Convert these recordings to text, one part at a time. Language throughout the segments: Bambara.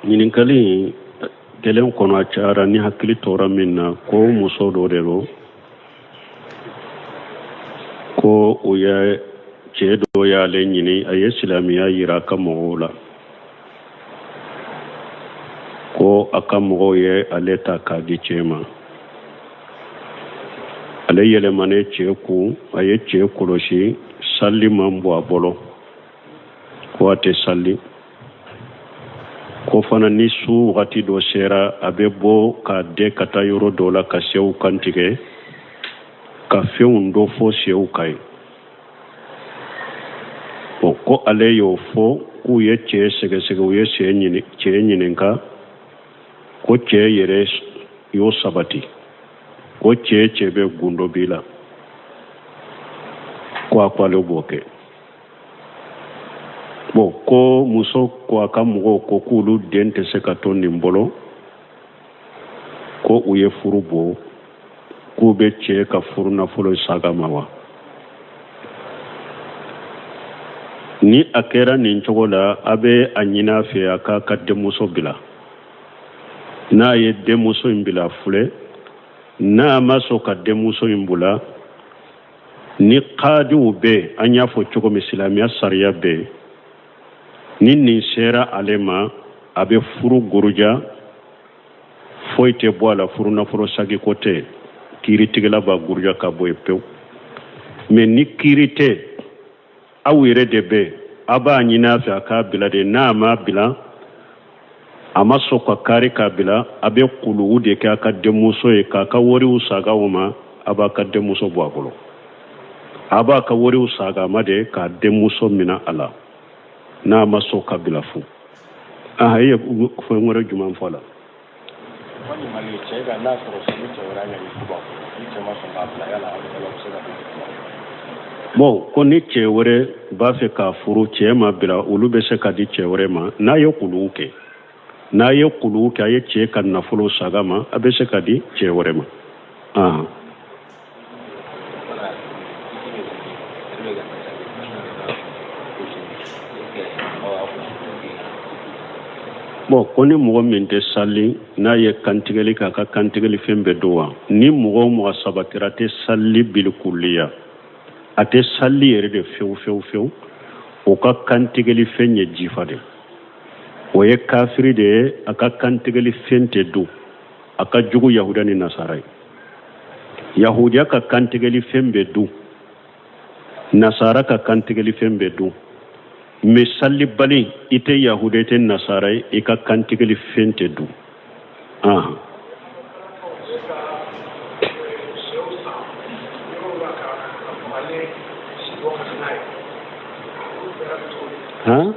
Ɲininkali in kelen kɔnɔ, a cayara ni hakili tora min na, ko muso dɔ de don, ko o ye cɛ dɔ y'ale ɲini, a ye silamɛya yira a ka mɔgɔw la, ko a ka mɔgɔw ye ale ta k'a di cɛ ma. Ale yɛlɛmanen cɛ kun, a ye cɛ kɔlɔsi, sali man bon a bolo, ko a tɛ sali, ko fana ni su wagati dɔ sera, a bɛ bɔ k'a dɛ ka taa yɔrɔ dɔ la ka sɛw kantigɛ, ka fɛnw dɔ fɔ sɛw ka ye. Bon, ko ale y'o fɔ k'u ye cɛ sɛgɛsɛgɛ, u ye cɛ ɲininka, ko cɛ yɛrɛ y'o sabati, ko cɛ bɛ gundo b'i la, ko a ko ale b'o kɛ. Bon, ko muso ko a ka mɔgɔw ko k'olu den tɛ se ka to nin bolo, ko u ye furu bɔ, k'u bɛ cɛ ka furu nafolo saga ma wa? Ni a kɛra nin cogo la, a bɛ a ɲini a fɛ a k'a ka denmuso bila. N'a ye denmuso in bila filɛ, n'a ma sɔn ka denmuso in bila, ni kadiw bɛ, an y'a fɔ cogo min, silamɛya sariya bɛ, ni nin sera ale ma, a bɛ furu guruja, foyi tɛ bɔ a la, furu nafolo sagi ko tɛ, kiiritigɛla b'a guruja ka bɔ yen pewu. Mais ni kiiri tɛ, aw yɛrɛ de bɛ, a b'a ɲini a fɛ a k'a bila de. N'a m'a bila, a ma sɔn ka kari k'a bila, a bɛ kuluwu de kɛ a ka denmuso ye, k'a ka wariw saga o ma, a b'a ka denmuso bɔ a bolo. A b'a ka wariw saga a ma de k'a denmuso minɛ a la, n'a ma sɔn ka bila fu. Aha, e ye fɛn wɛrɛ jumɛn fɔ a la? Cɛ ka n'a sɔrɔ ni cɛ wɛrɛ y'a ɲini b'a bolo, ni cɛ ma sɔn k'a bila, yala a bɛ se ka Bon, ko ni cɛ wɛrɛ b'a fɛ k'a furu, cɛ ma bila, olu bɛ se ka di cɛ wɛrɛ ma n'a ye kuluw kɛ. N'a ye kuluw kɛ, a ye cɛ ka nafolo saga ma, a bɛ se ka di cɛ wɛrɛ ma. Ahan. Bon, ko ni mɔgɔ min tɛ sali, n'a ye kantigɛli k'a ka kantigɛli fɛn bɛɛ don wa? Ni mɔgɔ o mɔgɔ sabatira tɛ sali bilikuliya, a tɛ sali yɛrɛ de fewu fewu fewu, o ka kantigɛli fɛn ye jifa de, o ye kafiri de ye, a ka kantigɛli fɛn tɛ dun, a ka jugu yahudiya ni nasara ye. Yahudiya ka kantigɛli fɛn bɛ dun, nasara ka kantigɛli fɛn bɛ dun, mais salibali, i tɛ yahudiya, i tɛ nasara ye, i ka kantigɛli fɛn tɛ dun. Ahan. Han?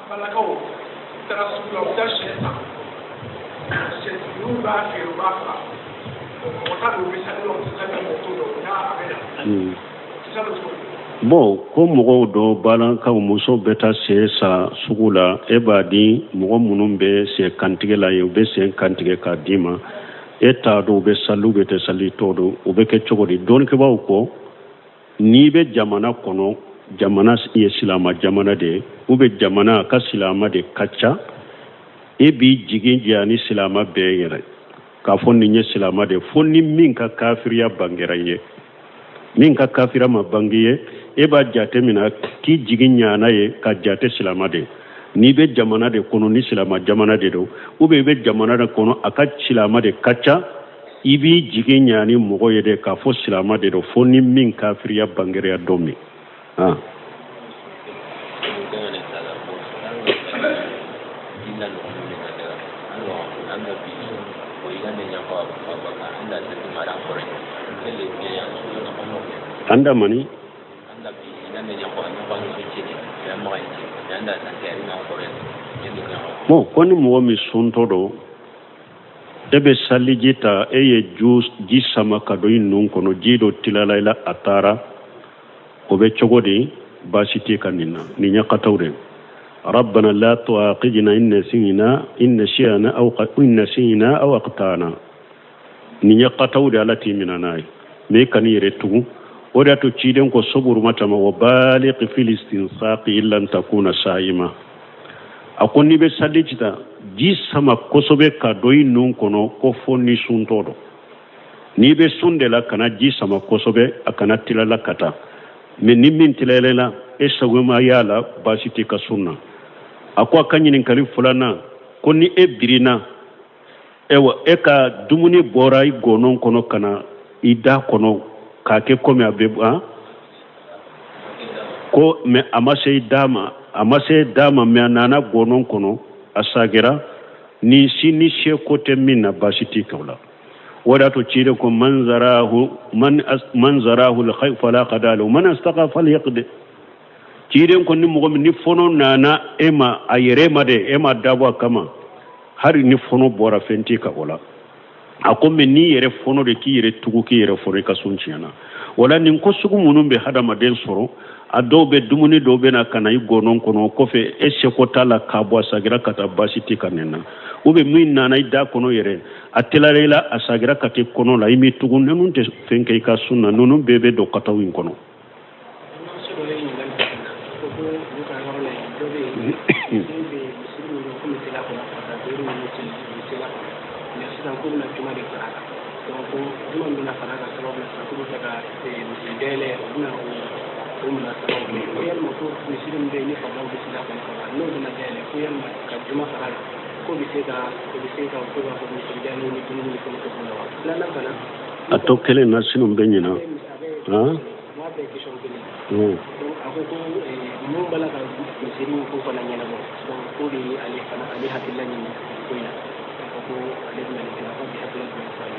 Balakaw taara sugu la, u bɛ taa sɛ san, sɛtigiw b'a feere, u b'a faga, mɔgɔ t'a dɔn u bɛ sali la, u tɛ sali la, mɔgɔ t'o dɔn, u t'a a bɛ na u tɛ sali cogo di? Bon, ko mɔgɔw dɔ balankaw muso bɛ taa sɛ san sugu la, e b'a di mɔgɔ minnu bɛ sɛ kantigɛ la ye, u bɛ sɛ kantigɛ k'a d'i ma, e t'a dɔn u bɛ sali u bɛ tɛ sali, t'o dɔn u bɛ kɛ cogo di. Dɔnnikɛbaaw ko n'i bɛ jamana kɔnɔ, jamana ye silama jamana de ye, u bɛ jamana ka silama de ka ca, e b'i jigin jɛ ni silama bɛɛ yɛrɛ k'a fɔ nin ye silama de, fo ni min ka kafiriya bangera i ye. Min ka kafiriya ma bange ye, e b'a jate minɛ k'i jigin ɲana ye ka jate silama de. N'i bɛ jamana de kɔnɔ, ni silama jamana de don, ou bien i bɛ jamana de kɔnɔ, a ka silama de ka ca, i b'i jigin ɲa ni mɔgɔ ye de k'a fɔ silama de don, fo ni min kafiriya bangereya don min. Ah. An da mani bon, ko ni mɔgɔ min suntɔ don, e bɛ saliji ta, e ye ji sama ka don i nun kɔnɔ, ji dɔ tilala i la, a taara, o bɛ cogo di? Baasi t'i ka nin na, nin ye kataw de. Rabbana la tu'aqidna in nasina in nasiyana aw in nasina aw aqtana, nin ye kataw de, Ala t'i minɛ n'a ye, mais i kan'i yɛrɛ tugu. O de y'a to ciden ko soburuma tama wa baligh fil istinsaqi illa an takuna sa'ima. A ko n'i bɛ saliji ta, ji sama kosɛbɛ ka don i nun kɔnɔ, ko fo ni suntɔ don. N'i bɛ sun de la, kana ji sama kosɛbɛ, a kana tilala ka taa. Mɛ ni min tilayɛlɛ la, e sago ma y'a la, baasi t'i ka sun na. A ko a ka ɲininkali filanan, ko ni e birinna, ewa e ka dumuni bɔra i gɔnɔn kɔnɔ ka na i da kɔnɔ k'a kɛ komi a bɛ an ko, mɛ a ma se i da ma, a ma se da ma, mɛ a nana gɔnɔn kɔnɔ, a sagira nin si ni seko tɛ min na, baasi t'i kan o la. O de y'a to ciden ko man zarahu man man zarahu alkhayr fala qada lahu, man astaqa falyaqdi. Ciden ko ni mɔgɔ min ni fɔnɔ nana e ma a yɛrɛ ma de, e ma dabɔ a kama, hali ni fɔnɔ bɔra, fɛn t'i kan o la. A ko mɛ n'i yɛrɛ fɔnɔ de k'i yɛrɛ tugu k'i yɛrɛ fɔnɔ, i ka sun tiɲɛna. O la nin ko sugu minnu bɛ hadamaden sɔrɔ, a dɔw bɛ dumuni dɔw bɛ na ka na i gɔnɔn kɔnɔ, o kɔfɛ e seko t'a la k'a bɔ, a sagira ka taa, baasi t'i kan nin na. U bɛ min nana i da kɔnɔ yɛrɛ, a teliyara i la, a sagira ka t'i kɔnɔ la, i m'i tugu, ninnu tɛ fɛn kɛ i ka sun na. Ninnu bɛɛ bɛ don kataw in kɔnɔ. A tɔ kelen na sinu bɛ ɲina. Han, a ko ko mun b'a la ka misiri ko fana ɲɛnabɔ, donc k'o de ye ale fana ale hakilila ɲini ko in na, a ko ale bɛna nin kɛ, a bɛ hakilila jumɛn fɔ ale?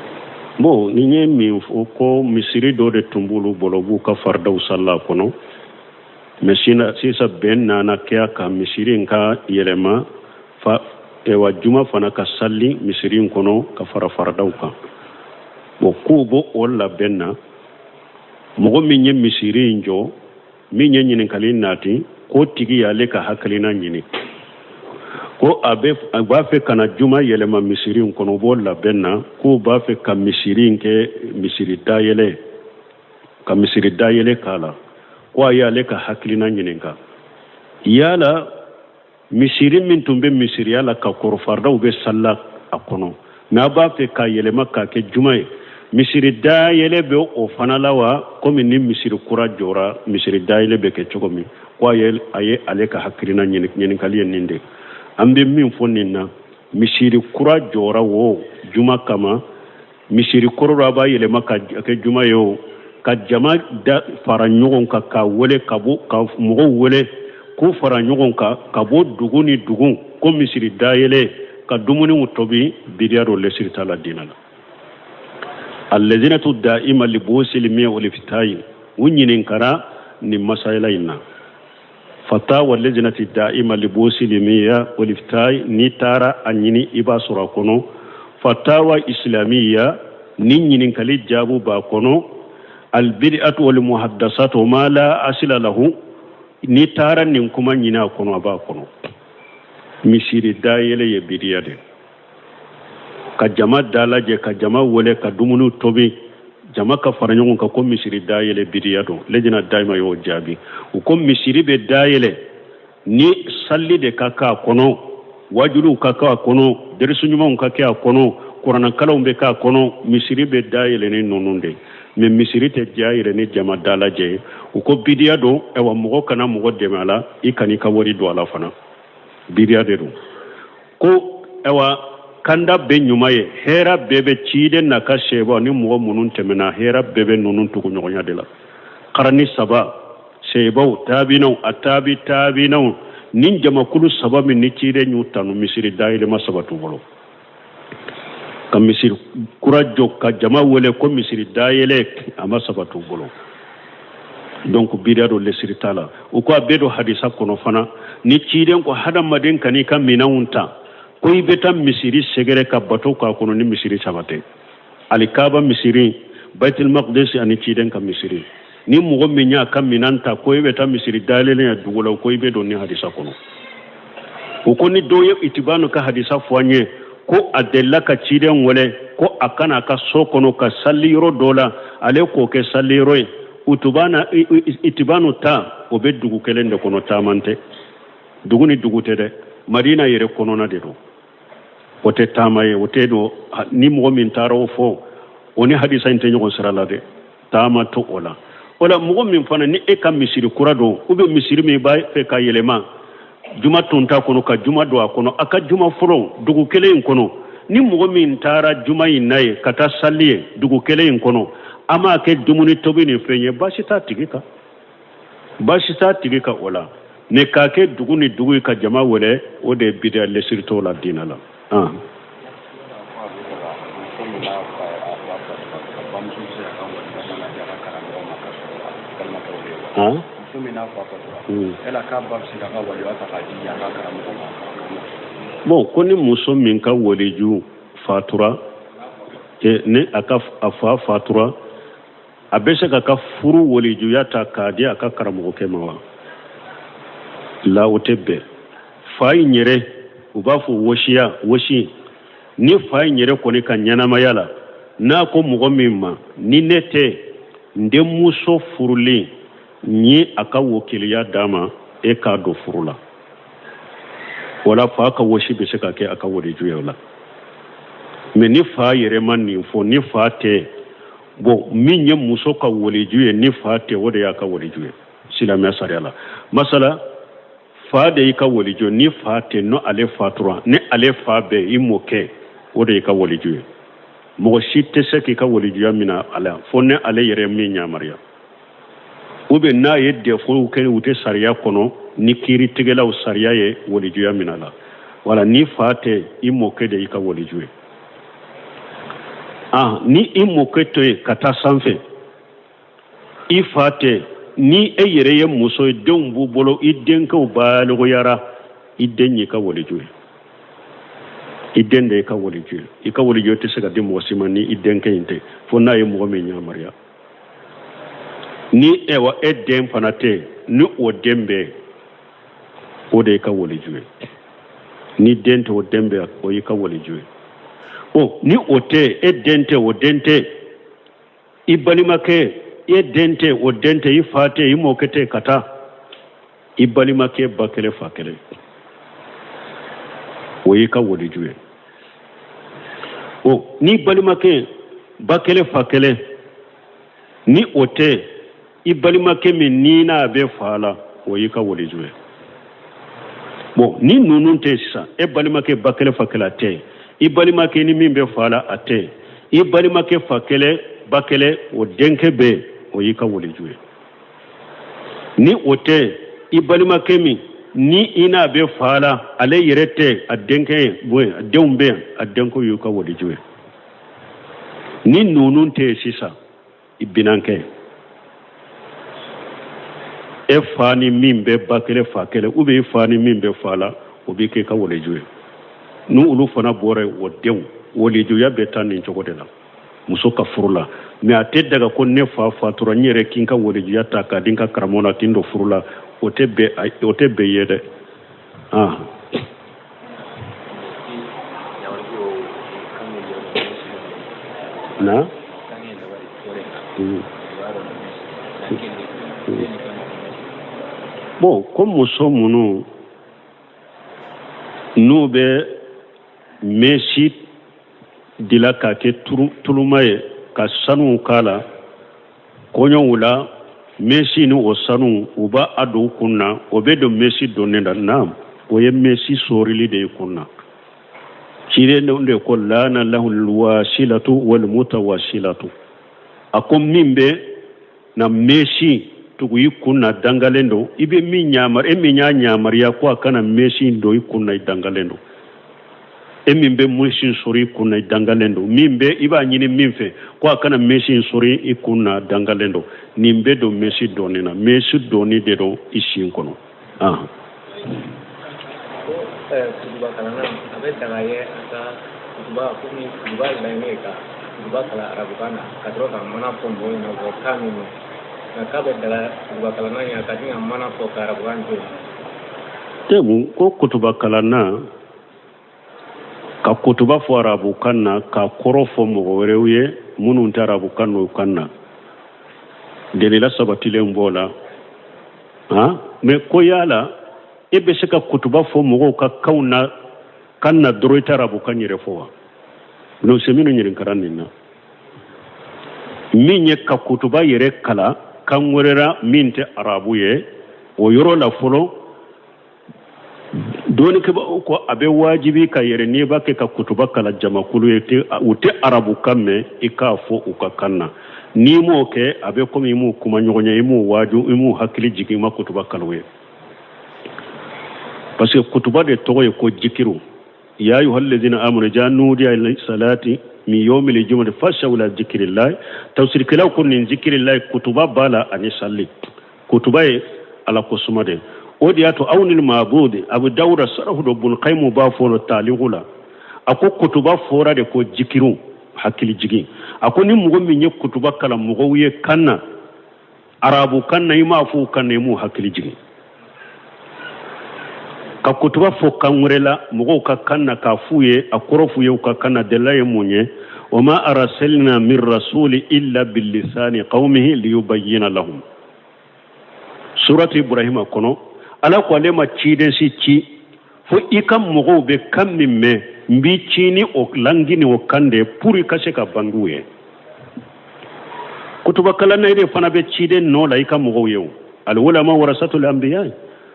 Bon, ni ye min fɔ ko misiri dɔ de tun b'olu bolo, b'u ka faridaw salila kɔnɔ, mɛ sisan bɛn nana kɛ a kan misiri in ka yɛlɛma fa, ewa juma fana ka sali misiri in kɔnɔ ka fara faradaw kan. Bon, k'u b'o o labɛn na. Mɔgɔ min ye misiri in jɔ, min ye ɲininkali nati, k'o tigi y'ale ka hakilina ɲini ko a bɛ a b'a fɛ ka na juma yɛlɛma misiri in kɔnɔ, u b'o labɛn na, k'u b'a fɛ ka misiri in kɛ misiri dayɛlɛ, ka misiri dayɛlɛ k'a la, ko a y'ale ka hakilina ɲininka yala misiri min tun bɛ misiriya la ka kɔrɔ, faridaw bɛ salila a kɔnɔ, mɛ a b'a fɛ k'a yɛlɛma k'a kɛ juma ye, misiri dayɛlɛ bɛ o fana la wa, komi ni misiri kura jɔra, misiri dayɛlɛ bɛ kɛ cogo min? Ko a ye ale ka hakilina ɲininkali ye nin de. An bɛ min fɔ nin na, misiri kura jɔra wo juma kama, misiri kɔrɔ dɔ a b'a yɛlɛma ka kɛ juma ye o, ka jama da fara ɲɔgɔn kan k'a wele ka bɔ, ka mɔgɔw wele k'u fara ɲɔgɔn kan ka bɔ dugu ni dugu ko misiri dayɛlɛ, ka dumuniw tobi, bidiya dɔ lesiri t'a la diinɛ la. Allajnatu da'ima li buhusil miya wal iftayi, u ɲininkara nin masayala in na. Fatawa lajnati da'ima li buhusil miya wal iftayi, n'i taara a ɲini, i b'a sɔrɔ a kɔnɔ. Fatawa islamiya, ni ɲininkali jaabu b'a kɔnɔ. Albid'atu wal muhaddasatu ma la asila lahu, n'i taara nin kuma ɲini a kɔnɔ, a b'a kɔnɔ. Misiri dayɛlɛ ye bidiya de. Ka jama dalajɛ, ka jama wele, ka dumuniw tobi, jama ka fara ɲɔgɔn kan ko misiri dayɛlɛ, bidiya don. Lejina dayima y'o jaabi. U ko misiri bɛ dayɛlɛ ni sali de ka k'a kɔnɔ, wajuliw ka k'a kɔnɔ, derisu ɲumanw ka kɛ a kɔnɔ, kuranakalanw bɛ k'a kɔnɔ. Misiri bɛ dayɛlɛ ni ninnu de, mɛ misiri tɛ dayɛlɛ ni jama dalajɛ ye. U ko bidiya don. Ayiwa, mɔgɔ kana mɔgɔ dɛmɛ a la, i kan'i ka wari don a la fana, bidiya de don. Ko ayiwa, kanda bɛɛ ɲuman ye, hɛrɛ bɛɛ bɛ ciden n'a ka sɛbaw ni mɔgɔ minnu tɛmɛna, hɛrɛ bɛɛ bɛ ninnu tuguɲɔgɔnya de la. Karani saba, sɛbaw, taabinaw, a taabi taabinaw, ni jamakulu saba min ni ciden y'u tanu, misiri dayɛlɛma saba t'u bolo. Ka misiri kura jɔ ka jama wele ko misiri dayɛlɛ, a ma saba t'u bolo. Donc bidiya don, lesiri t'a la. U ko a bɛ don hadisa kɔnɔ fana ni ciden ko hadamaden kan'i ka minɛnw ta ko i bɛ taa misiri sɛgɛrɛ ka bato k'a kɔnɔ ni misiri saba tɛ: alikaba misiri, baitul maqdis ani ciden ka misiri. Ni mɔgɔ min y'a ka minɛn ta ko i bɛ taa misiri dayɛlɛlen ye dugu la, ko i bɛ don ni hadisa kɔnɔ. U ko ni dɔw ye itibanu ka hadisa fɔ an ye ko a delila ka ciden wele ko a kana a ka so kɔnɔ ka sali yɔrɔ dɔ la, ale k'o kɛ sali yɔrɔ ye. Utubana itibanu ta, o bɛ dugu kelen de kɔnɔ, taaman tɛ, dugu ni dugu tɛ dɛ. Madina yɛrɛ kɔnɔna de don. O tɛ taama ye, o tɛ don. Ni mɔgɔ min taara o fɔ, o ni hadisa in tɛ ɲɔgɔn sira la dɛ. Taama to o la. O la, mɔgɔ min fana ni e ka misiri kura don, ou bien misiri min b'a fɛ ka yɛlɛma juma tun t'a kɔnɔ ka juma don a kɔnɔ, a ka juma fɔlɔ dugu kelen in kɔnɔ, ni mɔgɔ min taara juma in na ye ka taa sali ye dugu kelen in kɔnɔ, a m'a kɛ dumuni tobi ni fɛn ye, baasi t'a tigi kan, baasi t'a tigi kan o la. Mais k'a kɛ dugu ni dugu ye ka jama wele, o de ye bidiya, lesiri t'o la diinɛ la. Muso min n'a fa fatura, yala k'a ba bɛ se k'a ka waliya ta k'a di a ka karamɔgɔ ma? Bon, ko ni muso min ka waliju fatura, ni a ka a fa fatura, a bɛ se k'a ka furu walijuya ta k'a di a ka karamɔgɔkɛ ma wa? La, o tɛ bɛn. Fa in yɛrɛ, u b'a fɔ wasiya, wasi. Ni fa in yɛrɛ kɔni ka ɲɛnamaya la, n'a ko mɔgɔ min ma, ni ne tɛ, n denmuso furulen, n ye a ka wakiliya d'a ma, e k'a don furu la, wala fa ka wasi bɛ se ka kɛ a ka waliju ye o la. Mais ni fa yɛrɛ ma nin fɔ, ni fa tɛ, bon, min ye muso ka waliju ye ni fa tɛ, o de y'a ka waliju ye silamɛya sariya la. Masala, fa de y'i ka waliju. Ni fa tɛ, n'o ale fatura, ni ale fa bɛ, i mɔkɛ, o de y'i ka waliju ye. Mɔgɔ si tɛ se k'i ka walijuya minɛ a la fo ni ale yɛrɛ min yamaruya, ou bien n'a ye défaut kɛ u tɛ sariya kɔnɔ, ni kiiritigɛlaw sariya ye walijuya minɛ a la. Wala ni fa tɛ, i mɔkɛ de y'i ka waliju ye. Ah, ni i mɔkɛ to yen ka taa sanfɛ, i fa tɛ, ni e yɛrɛ ye muso ye, denw b'u bolo, i denkɛw baloguyara, i den y'i ka waliju ye. I den de y'i ka waliju ye. I ka waliju tɛ se ka di mɔgɔ si ma ni i denkɛ in tɛ, fo n'a ye mɔgɔ min yamaruya. Ni ewa e den fana tɛ, ni o den bɛ yen, o de y'i ka waliju ye. Ni den tɛ, o den bɛ, o y'i ka waliju ye. O ni o tɛ, e den tɛ, o den tɛ, i balimakɛ, e den tɛ, o den tɛ, i fa tɛ, i mɔkɛ tɛ, ka taa i balimakɛ ba kelen fa kelen, o y'i ka waliju ye. O ni balimakɛ ba kelen fa kelen, ni o tɛ, i balimakɛ min ni n'a bɛ fa la, o y'i ka waliju ye. Bon, ni ninnu tɛ sisan, e balimakɛ ba kelen fa kelen, a tɛ, i balimakɛ ni min bɛ fa la, a tɛ, i balimakɛ fa kelen ba kelen, o denkɛ bɛ yen, o y'i ka waliju ye. Ni o tɛ, i balimakɛ min ni i n'a bɛ fa la, ale yɛrɛ tɛ, a denkɛ bɛ yen, a denw bɛ yen, a denkɛ y'u ka waliju ye. Ni ninnu tɛ yen sisan, i binankɛ, e fa ni min bɛ ba kelen fa kelen, ou bien i fa ni min bɛ fa la, o b'i k'i ka waliju ye. Ni olu fana bɔra yen, o denw walijuya bɛ taa nin cogo de la muso ka furu la. Mais a tɛ daga ko ne fa fatura, n yɛrɛ k'i ka walijuya ta k'a di n ka karamɔgɔ la k'i don furu la. O tɛ bɛn, o tɛ bɛn ye dɛ. Ah, na. Bon, ko muso minnu n'u bɛ mèche dila k'a kɛ tuluma ye ka sanu k'a la kɔɲɔw la, mèche ni o sanu, u b'a a don u kun na, o bɛ don mèche donni la. Naam, o ye mèche sorili de ye kun na. Ciden de ko lana lahu alwasilatu walmutawasilatu. A ko min bɛ na mèche tugu i kun na, dangalen don. I bɛ min yamari, e min y'a yamaruya ko a kana mèche don i kun na, i dangalen don. E min bɛ mèche sɔrɔ i kun na, i dangalen don. Min bɛ i b'a ɲini min fɛ ko a kana mèche sɔrɔ i kun na, dangalen don. Nin bɛ don mèche donni na, mèche donni de don i sin kɔnɔ. Ah. Kutuba kalanna, a bɛ daga ye a ka kutuba, komi kutuba laɲini ye ka kutuba kalan arabukan na ka sɔrɔ ka mana fɔ mɔgɔw ɲɛna u bɛ kan min mɛn, nka k'a bɛ daga kutuba kalanna ye a ka sin ka mana fɔ ka arabukan to yen? Tɛ mun ko kutuba kalanna ka kutuba fɔ arabukan na ka kɔrɔ fɔ mɔgɔ wɛrɛw ye minnu tɛ arabukan n'o kan na, delila sabatilen b'o la. Han, mais ko yala E bɛ se ka kutuba fɔ mɔgɔw ka kanw na kan na dɔrɔn, i tɛ arabukan yɛrɛ fɔ wa? Ibn Usaymin ɲininkara nin na. Min ye ka kutuba yɛrɛ kalan kan wɛrɛ la min tɛ arabu ye, o yɔrɔ la fɔlɔ, dɔnnikɛbaaw ko a bɛ wajibi ka yɛrɛ, n'i b'a kɛ ka kutuba kalan jamakulu ye, u tɛ arabukan mɛn, i k'a fɔ u ka kan na. N'i m'o kɛ, a bɛ komi i m'u kuma ɲɔgɔn ye, i m'u waaju, i m'u hakili jigin, i ma kutuba kalan u ye, parce que kutuba de tɔgɔ ye ko jikiru. Ya ayuha alladhina amanu iza nudiya lis-salati min yawmil jumu'ati fas'aw ila zikrillah. Tafsirikɛlaw ko nin zikrillah, kutuba b'a la ani salli. Kutuba ye ala ko suma de. O de y'a to Awnil Mabudi, Abu Dawuda sarahu dɔ, Bun Kayimu b'a fɔ la taaliku la, a ko kutuba fɔra de ko jikiru, hakili jigin. A ko ni mɔgɔ min ye kutuba kalan mɔgɔw ye kan na, arabu kan na, i m'a fɔ u kan na, i m'u hakili jigin. Ka kutuba fɔ kan wɛrɛ la, mɔgɔw ka kan na, k'a f'u ye, a kɔrɔ f'u ye u ka kan na, delila ye mun ye? Wa ma arsalna min rasuli illa bilisani qaumihi liyubayyina lahum. Suratu Ibrahima kɔnɔ, Ala ko ale ma ciden si ci fo i ka mɔgɔw bɛ kan min mɛn, n b'i ci ni o langi ni o kan de pour i ka se ka bange u ye. Kutuba kalanna de fana bɛ ciden nɔ la i ka mɔgɔw ye. O al-ulama warasatul anbiya.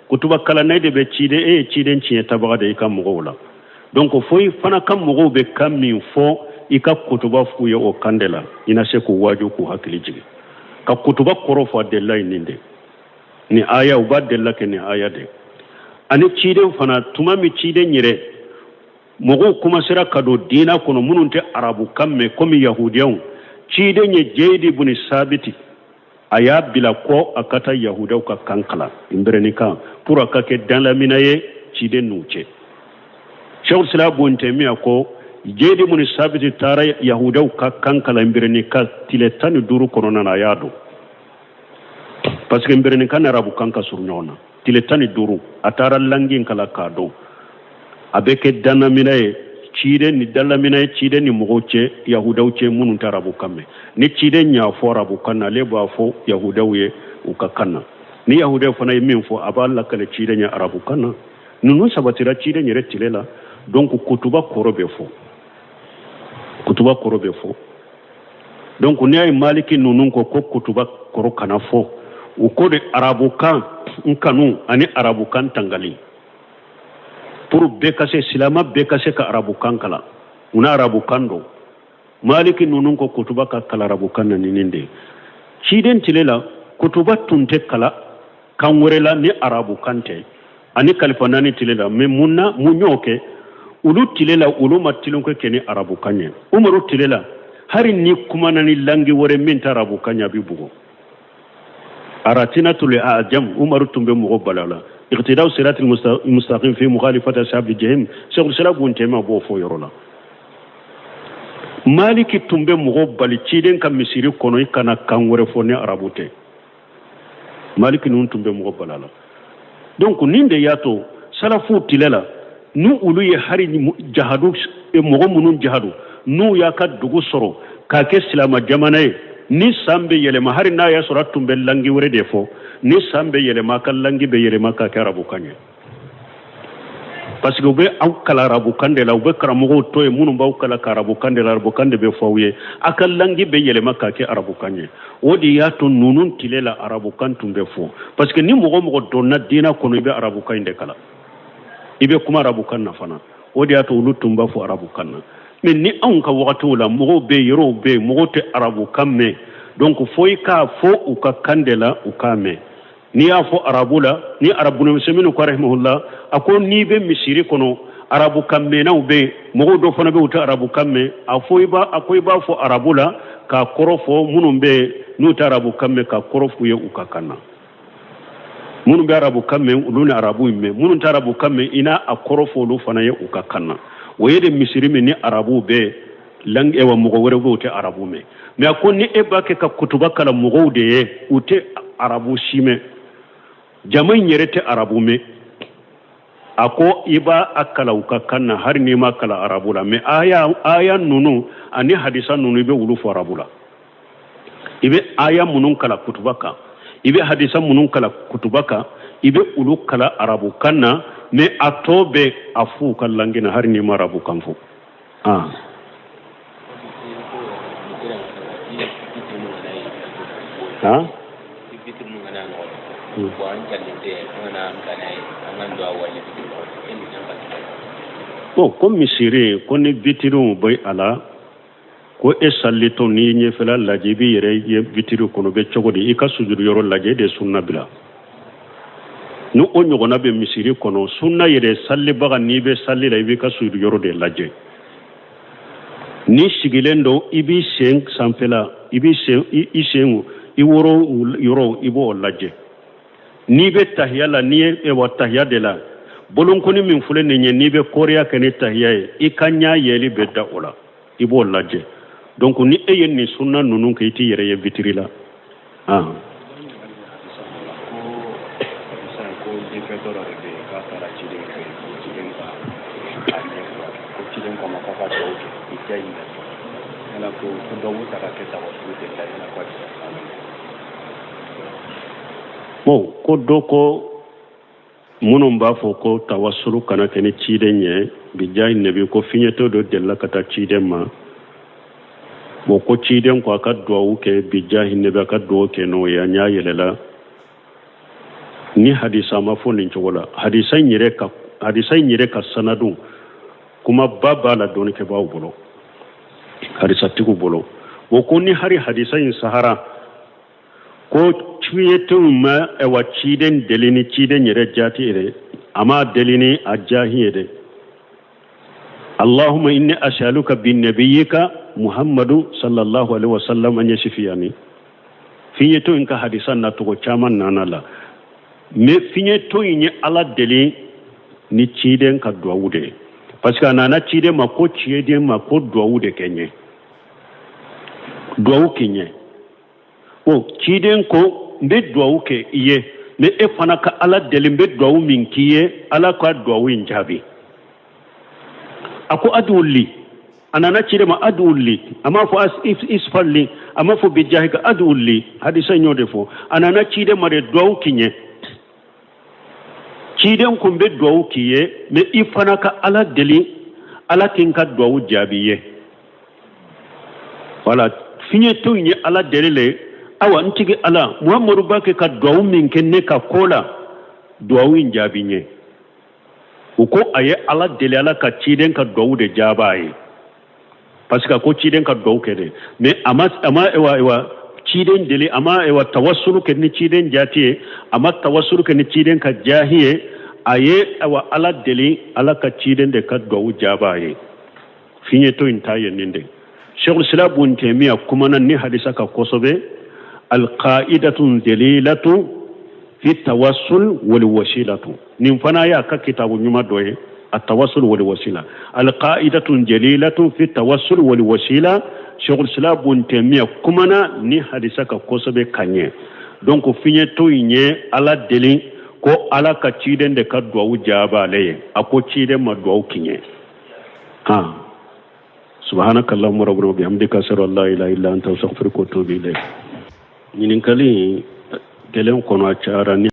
Kutuba kalanna de bɛ ciden, e ye ciden tiɲɛ tabaga de i ka mɔgɔw la. Donc fo i fana ka mɔgɔw bɛ kan min fɔ, i ka kutuba f'u ye o kan de la, i na se k'u waaju, k'u hakili jigin. Ka kutuba kɔrɔ fɔ, a delila ye nin de ni aya, u b'a delila kɛ nin aya de. Ani ciden fana, tuma min ciden yɛrɛ mɔgɔw kumasera ka don diina kɔnɔ minnu tɛ arabukan mɛn komi yahudiyaw, ciden ye Jeyidi buni Sabiti, a y'a bila kɔ a ka taa yahudiyaw ka kan kalan, nbɛrɛnikan, pour a ka kɛ danlamina ye ciden n'u cɛ. Sheikhul Islam Bun Taymiya ko Jeyidi buni Sabiti taara yahudiyaw ka kan kalan nbɛrɛnikan tile 15 kɔnɔna na, a y'a dɔn, parce que nbɛrɛnikan ni arabukan ka surun ɲɔgɔn na. Tile 15, a taara langi kalan k'a dɔn, a bɛ kɛ danlamina ye ciden ni dalamina ye ciden ni mɔgɔw cɛ, yahudaw cɛ minnu tɛ arabukan mɛn. Ni ciden y'a fɔ arabukan na, ale b'a fɔ yahudaw ye u ka kan na. Ni yahudaw fana ye min fɔ, a b'a lakale ciden ye arabukan na. Ninnu sabatira ciden yɛrɛ tile la. Donc kutuba kɔrɔ bɛ fɔ, kutuba kɔrɔ bɛ fɔ. Donc n'i y'a ye Maliki ninnu ko ko kutuba kɔrɔ kana fɔ, u ko de arabukan n kanu ani arabukan tangali, pour bɛɛ ka se, silama bɛɛ ka se ka arabukan kalan, u na arabukan dɔn. Maliki ninnu ko kutuba ka kalan arabukan na ni nin de ye. Ciden tile la, kutuba tun tɛ kalan kan wɛrɛ la ni arabukan tɛ, ani kalifa naani tile la. Mais mun na, mun y'o kɛ? Olu tile la, olu ma tulonkɛ kɛ ni arabukan ye. Umaru tile la, hali ni kumana ni langi wɛrɛ min tɛ arabukan ye, a bɛ bugɔ. Aratinatul ajam, Umaru tun bɛ mɔgɔ bala la. Iqtidaw siratil mustaqim fi mukhalifati ashabil jahim, Sheikhul Islam Bun Taymiya b'o fɔ yɔrɔ la. Maliki tun bɛ mɔgɔ bali ciden ka misiri kɔnɔ, i kana kan wɛrɛ fɔ ni arabu tɛ. Maliki ninnu tun bɛ mɔgɔ bala la. Donc nin de y'a to salafuw tile la, ni olu ye hari jahadu, mɔgɔ minnu jahadu, n'u y'a ka dugu sɔrɔ k'a kɛ silama jamana ye, ni san bɛ yɛlɛma, hari n'a y'a sɔrɔ a tun bɛ langi wɛrɛ de fɔ, ni san bɛ yɛlɛma, a ka langi bɛ yɛlɛma k'a kɛ arabukan ye, parce que u bɛ aw kalan arabukan de la. U bɛ karamɔgɔw to yen minnu b'aw kalan ka arabukan de la, arabukan de bɛ fɔ aw ye, a ka langi bɛ yɛlɛma k'a kɛ arabukan ye. O de y'a to ninnu tile la arabukan tun bɛ fɔ, parce que ni mɔgɔ mɔgɔ donna diinɛ kɔnɔ, i bɛ arabukan in de kalan, i bɛ kuma arabukan na fana. O de y'a to olu tun b'a fɔ arabukan na. Mais ni anw ka wagatiw la, mɔgɔw bɛ yen, yɔrɔw bɛ yen, mɔgɔw tɛ arabukan mɛn. Donc fo i k'a fɔ u ka kan de la, u k'a mɛn. N'i y'a fɔ arabu la, ni arabu minnu ko rahimahullah, a ko n'i bɛ misiri kɔnɔ, arabukan mɛnnaw bɛ yen, mɔgɔw dɔ fana bɛ yen, u tɛ arabukan mɛn, a fɔ i b'a, a ko i b'a fɔ arabu la k'a kɔrɔ fɔ minnu bɛ yen n'u tɛ arabukan mɛn, k'a kɔrɔ f'u ye u ka kan na. Minnu bɛ arabukan mɛn, olu ni arabu in mɛn. Minnu tɛ arabukan mɛn, i n'a a kɔrɔ fɔ olu fana ye u ka kan na. O ye de misiri min ni arabuw bɛ langue, wa mɔgɔ wɛrɛ bɛ, u tɛ arabu mɛn. Mais a ko ni e b'a kɛ ka kutuba kalan mɔgɔw de ye, u tɛ arabu si mɛn, jama in yɛrɛ tɛ arabu mɛn, a ko i b'a a kalan u ka kan na, hali n'i ma kalan arabu la. Mais aya ninnu ani hadisa ninnu, i bɛ olu fɔ arabu la. I bɛ aya minnu kalan kutuba kan, i bɛ hadisa minnu kalan kutuba kan, I bɛ olu kalan arabukan na, mais a tɔ bɛɛ a f'u ka langue na, hali n'i ma arabukan fɔ. Ah, ah. Bon, ko misiri ko ni vitiriw bɛ a la, ko e salitɔ n'i ɲɛfɛla lajɛ, i b'i yɛrɛ ye vitiri kɔnɔ bɛ cogo di? I ka sujuru yɔrɔ lajɛ, e de sunna bila. Ni o ɲɔgɔnna bɛ misiri kɔnɔ, sunna yɛrɛ, salibaga, n'i bɛ sali la, i b'i ka sujuru yɔrɔ de lajɛ. N'i sigilen don, i b'i sen sanfɛla, i b'i sen, i sen, i woro yɔrɔ, i b'o lajɛ. N'i bɛ tahiya la, n'i ye wa tahiya de la, bolonkɔni min filɛ nin ye, n'i bɛ kɔriya kɛ ni tahiya ye, i ka ɲɛ yɛli bɛ da o la, i b'o lajɛ. Donc ni e ye nin sunna ninnu kɛ, i t'i yɛrɛ ye vitiri la. Ah, bon, ko dɔ ko minnu b'a fɔ ko tawasulu kana kɛ ni ciden ye bijahi nabi, ko fiɲɛtɔ dɔ delila ka taa ciden ma. Bon, ko ciden ko a ka duwawu kɛ bijahi nabi, a ka duwawu kɛ n'o ye, a ɲɛ yɛlɛla. Ni hadisa ma fɔ nin cogo la, hadisa in yɛrɛ ka sanadu kumaba b'a la dɔnnikɛbaaw bolo, hadisatigiw bolo. O ko ni hari hadisa in sahara, ko fiɲɛtɔ ma ɛwa ciden deli ni ciden yɛrɛ jati yɛrɛ, a m'a deli ni a jahi ye dɛ. Allahumma inni as'aluka bi nabiyyika Muhammadu sallallahu alaihi wasallam an yashfiyani. Fiɲɛtɔ in ka hadisa nacogo caman nana la, mais fiɲɛtɔ in ye Ala deli ni ciden ka duwawu de ye, parce que a nana ciden ma ko ciden ma ko duwawu de kɛ n ye, duwawu kɛ n ye. O ciden ko n bɛ duwawu kɛ i ye, mais e fana ka Ala deli, n bɛ duwawu min k'i ye, Ala ka duwawu in jaabi. A ko aduli, a nana ciden ma aduli, a m'a fɔ isfali, a m'a fɔ bijahika, aduli. Hadisa in y'o de fɔ. A nana ciden ma de duwawu k'i ye. Ciden ko n bɛ duwawu k'i ye, mais i fana ka Ala deli, Ala k'i ka duwawu jaabi ye. Wala fiɲɛtɔ in ye Ala deli le: awa n tigi Ala, Muhamadu b'a kɛ ka duwawu min kɛ ne ka ko la, duwawu in jaabi n ye. U ko a ye Ala deli Ala ka ciden ka duwawu de jaaba a ye, parce que a ko ciden ka duwawu kɛ dɛ, mais a ma ewa ciden deli, a ma ewa tawasulu kɛ ni ciden jati ye, a ma tawasulu kɛ ni ciden ka jahi ye. A ye awa Ala deli Ala ka ciden de ka duwawu jaaba a ye. Fiɲɛtɔ in ta ye nin de. Sheikhul Islam Ibn Taymiya kumana ni hadisa ka kosɛbɛ, alqaidatun jalilatu fi tawassul wal wasilatu. Nin fana y'a ka kitabu ɲuman dɔ ye, التوسل والوسيلة، القاعدة جليلة في التوسل والوسيلة. Sheikhul Islam Ibn Taymiya kumana ni hadisa ka kosɛbɛ ka ɲɛ. Donc fiɲɛtɔ in ye Ala deli ko Ala ka ciden de ka duwawu jaaba ale ye. A ko ciden ma duwawu k'i ye. Ah, subhanaka allahumma rabbana wa bihamdika, ashhadu an la ilaha illa anta, astaghfiruka wa atubu ilayk. Ɲininkali kelen kɔnɔ, a cayara ni